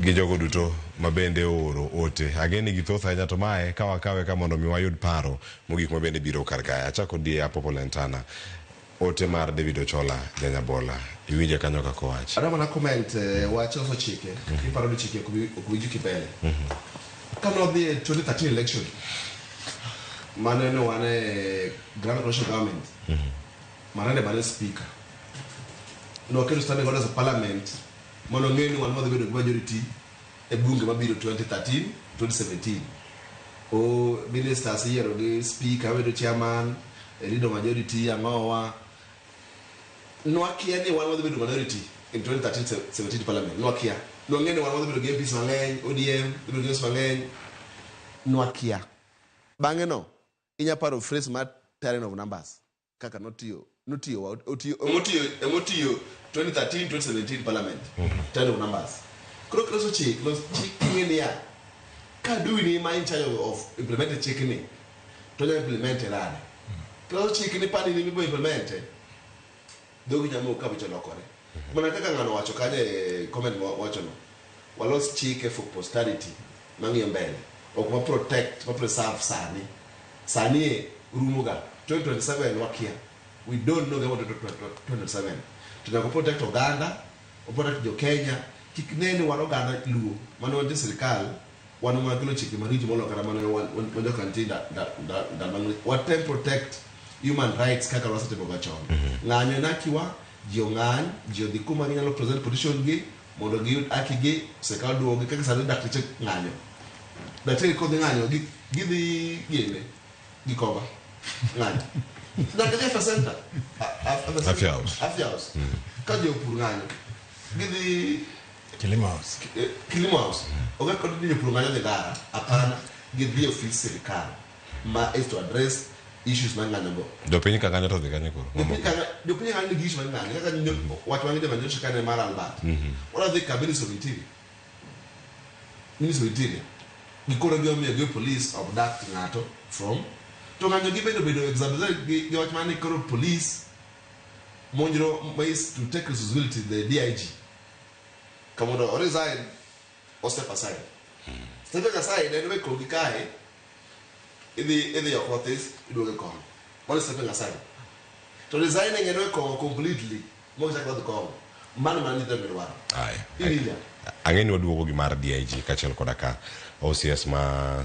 Gi jogo duto ma bende ooro ote. Ageni gi thoth ahinya to mae ka wakawe ka mondo mi wayud paro mogik ma bende biro kar kae. Achako di Apopo Lentana. Ote mar David Ochola Janyabola. Iwinje kanyo kaka owacho. Adwa mana comment wach loso chike. Iparo ni chike ok winj kibele. Ka nodhi e 2013 election, mane ne wan e Grand Coalition Government, Marende mane speaker. Noketo standing orders of parliament mondo ong'e ni wan wadhi bedo gi majority e bunge mabiro 2013 2017. O ministers iyiero gi speaker bedo chairman, e leader majority ang'owa. Nwakia ni wan wadhi bedo minority in 2013 17 parliament. Nwakia. Nwang'e ni wan wadhi bedo gi MPs mang'eny, ODM dhi bedo gi MPs mang'eny. Nwakia. Bang'e no, inya paro phrase mar tyranny of numbers kaka notiyo otiyo emotiyo 2013 2017 parliament, tyranny of numbers. Koro kiloso chik, los chik king'e niya ka adui ni ma in charge of implementing chik ni to onya implement nade. Kiloso chik ni pani ni mibo implement dhogi nyamo ka weche olokore mana kaka ng'ano wacho kanyo e comment ma wacho no. Walos chike for posterity mang'iyo mbele, ok ma protect, ma preserve sani. Sani e rumo ga 2027, wakia, we don't know gima 2027. To nyaka protect oganda, o protect jo Kenya kik ne ni wan oganda Luo mane wantie sirikal, wan ema wakelo chike maricho moloyo kata mane wan joka nitie ndalo mang'eny. Watem protect human rights kaka wasetimoga chon. Ng'anyo en haki wa. Ji ong'any, ji odhi kuma ginyalo present position gi mondo giyud haki gi, sirikal duogi. Kaka sani dakteche ng'anyo, daktari kodhi ng'anyo gidhi gine Gikomba ng'anyo nyaka dhi Afya Center. Afya Afya House. Afya House. Ka jopur ng'anyo gidhi Kilimo House. Kilimo House. Onge kod ni jopur ng'anyo dhi ndara, hapana, gidhi e ofis sirikal ma is to address issues ma ng'anyo go. Jopiny ka ng'anyo to dhi kanye koro? Jopiny ka nigi issue mar ng'anyo kaka wach mar joma nyocha kane mar Albert. Wadhi ka Minister of Interior. Minister of Interior. Gikoro gi omiyo gi police abduct ng'ato from to ng'anyo gi bedo bedo exacerbated gi wach mar ni koro police monjro ma is to take responsibility, the DIG ka mondo o resign o step aside. Stepping aside en we kogi kae idhi oko mathis iduogo e kong'o. Mano stepping aside. To resigning en we kong'o completely mok chak madh kong'o. Mano mana nyithindo dwaro. Aya. Iwinja? Ang'e ni waduogo gi mar DIG kaachiel koda ka OCS ma